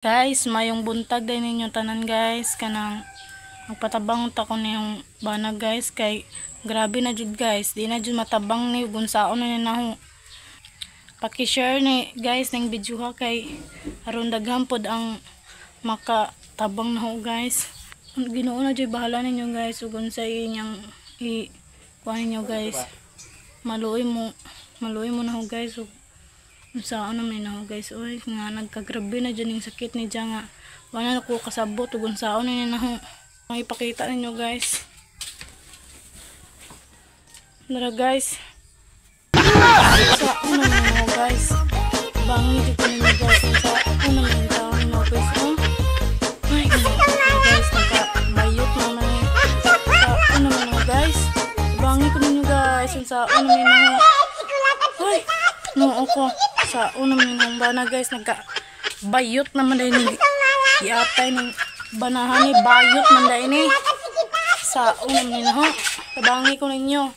Guys, mayong buntag din ninyo tanan, guys. Kanang magpatabang ta ko niyong bana, guys, kay grabe na jud, guys. Di na jud matabang ni ug unsaon na ni naho. Paki-share ni, guys, ning video ha, kay aron daghan pod ang makatabang naho, guys. Ginoo na jud bahala ninyo, guys, ug unsay inyang i kuan ninyo, guys. Maluoy mo na ho, guys, ug unsaon naman na ho, guys. Oy, nga nagkagrabe na dyan yung sakit ni Diya nga wala na ko kasabot ug unsaon na ni naho. Ang ipakita ninyo, guys. Dara, guys. Sa una naman ho, guys. Bangi jud ko ninyo, guys. Sa una naman taon ninyo, guys. Oh. Ay, ginoo ko, guys. Nagkabayot naman eh. Sa una naman ho, guys. Bangi ko ninyo, guys. Sa una naman ho. Ay, noo ko. Sa una naman hong bana, guys. Nagkabayot naman din ni giatay ng banahan ni bayot man dahil ni. Sa una naman ho. Tabangi ko ninyo.